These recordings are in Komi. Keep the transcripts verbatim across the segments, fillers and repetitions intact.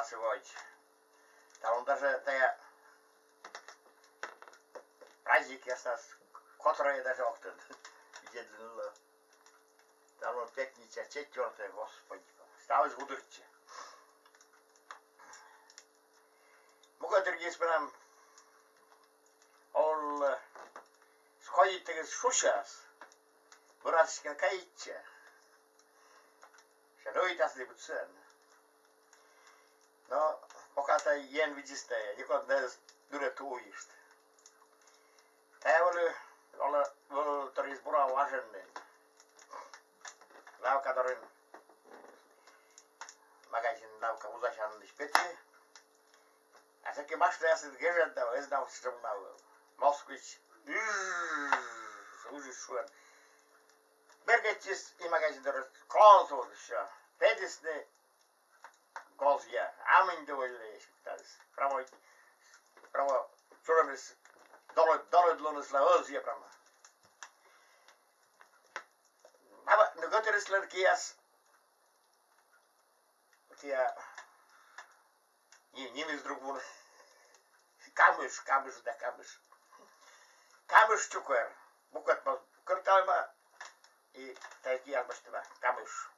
Сегодня. Талун даже тая праздникъяснас котырӧй даже ог тӧд. Видзӧдлыны лоӧ. Талун пятница, четвёртое, Господи. Ставыс гудыртчӧ. Мукӧд дырйиыс менам олӧ, сходитчигыс шусяс. Бӧрас кӧ кайитчӧ, сэсся нӧйтасны быдсӧн. Но пока тая Ен видзис тая, некод нӧ эз дыр туйышт. Тая вӧлі, олӧ, вӧлі торйыс бура важӧн нин. Лавка дорын, магазин, лавка вузасянлысь петі. А сэки машинаясыд гежӧд да, эз на сэтшӧм на вӧв. Москвич. Ыж-ж-ж, ыж-ж шуӧн. Бергӧдчис и магазин дорас, клон султысь. Петісны гозъя, а мый довольнӧй эськӧ ставыс. Прамо, прамо чужӧмыс дорӧд, дорӧдлунысла ӧзйӧ прамо. Баба, но гӧтырыслӧн кияс, кия, ни-, нимыс друг мун. Камыш, камыш да камыш. Камыш чукӧр. Букӧд пӧ кӧрталӧма и тая кияс босьтӧма. Камыш.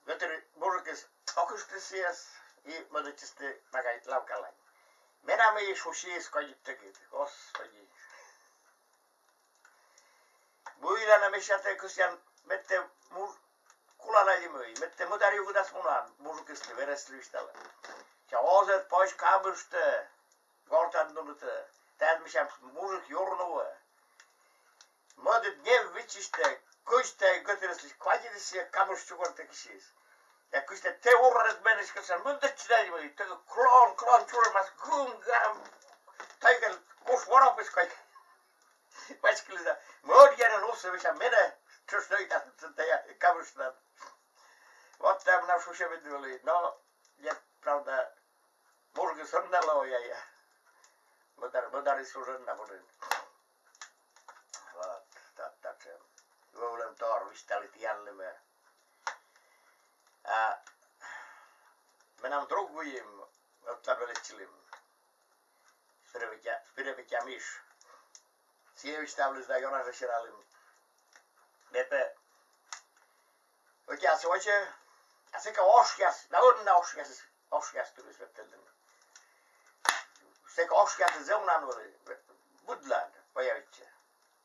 Гӧтыр мужикыс окыштіс сійӧс и мӧдӧдчисны магазин, лавкалань. Менам и шусьыс кодь ӧтикӧд. Господи. Буйлана, мися, тэ кӧсъян, мед тэ муж-, кулан али мый, мед тэ мӧдар югыдас мунан, мужикыслы, верӧслы висьталӧ. Сэсся оз ӧд позь камыштӧ гортад нуны тэ. Тайӧ, мися, мужик юр нуӧ. Мӧдыд нем виччысьтӧ, кыдз тая гӧтырыслысь кватитіс сійӧ камыш чукӧртӧ кисьыс. Я кыдз тэ, тэ урӧд менысь кӧсъян мӧдӧдчыны али мый, тэ клон, клон чужӧмас гым-гам. Тайӧ кӧ куш воропыс кодь. Пачкыліс да. Мӧд ерӧн усӧ, мися, менӧ тшӧтш нӧйтасны тая камыштӧ. Вот тая менам шусьӧмыд вӧлі. Но, нет, правда, мужикыс ӧні на лоӧ, я, я. Мӧдар, мӧдарыс уже на мунін. Вот, тат-, татшӧм. Вӧвлӧмтор висьталі тіянлы ме. А менам друг выйым, ӧтлаын велӧдчылім. Спирӧ Петя, Спирӧ Петя Миш. Сійӧ висьтавліс да ёна жӧ сералім. Ме пӧ ӧти асьсӧ водзӧ, а сэки ошъяс, да ӧні на ошъяс, ошъяс тырыс ветлӧдлӧны. Сэки ошъяс зэв унаӧн вӧлі, быдлаын появитчӧ.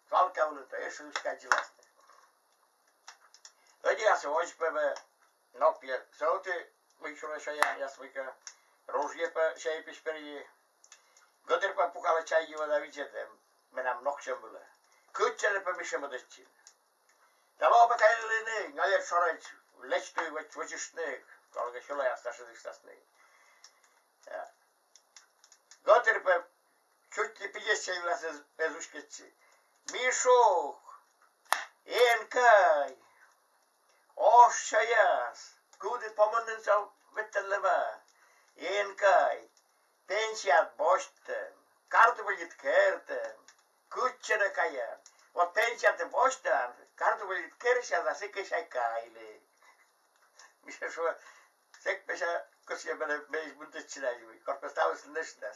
Свалка вылын да, ещӧ кыдзкӧ аддзыласны. Ӧти асьсӧ водзӧ пӧ ме нок пиӧ сӧвті, мый сюрӧ сёянъяс мыйкӧ, ружье пӧ сьӧй пысь перйи. Гӧтыр пӧ пукалӧ, чай юӧ да видзӧдӧ менам ноксьӧм вылӧ. Кытчӧ нӧ пӧ, мися, мӧдӧдчин? Да лоӧ пӧ кайлыны, нёльӧд шорӧдз лэчтуй вӧч-, вӧчыштны, кӧнкӧ сьӧлӧмъяс шыдыштасны. Э, гӧтыр пӧ чуть ли пидесятлы вылас эз, эз уськӧдчы. Мишук, эн кай! Ошсьӧяс, кывдыд помын нин со ветлӧдлӧма. Эн кай, пенсияд босьтӧм, картупельыд кертӧм, кытчӧ нӧ каян. Вот пенсиятӧ босьтан, картупельыд керсян да сэки сэсся кайлы. Мися шуӧ, сэк, мися, кӧсъян менӧ, менӧ мӧдӧдчыны али мый, кор пӧ ставыс нӧшта.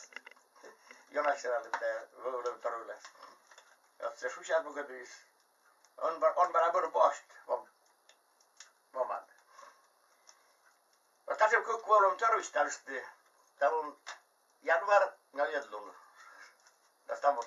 Ёна сералім тая вӧвлӧмтор вылас. Вот сійӧ шусяс мукӧдыс. Он ба-, он бара бӧр босьт, вом-, вомад. Вот татшӧм кык вӧвлӧмтор висьталышті. Талун январ нёльӧд лун. Да ставыс.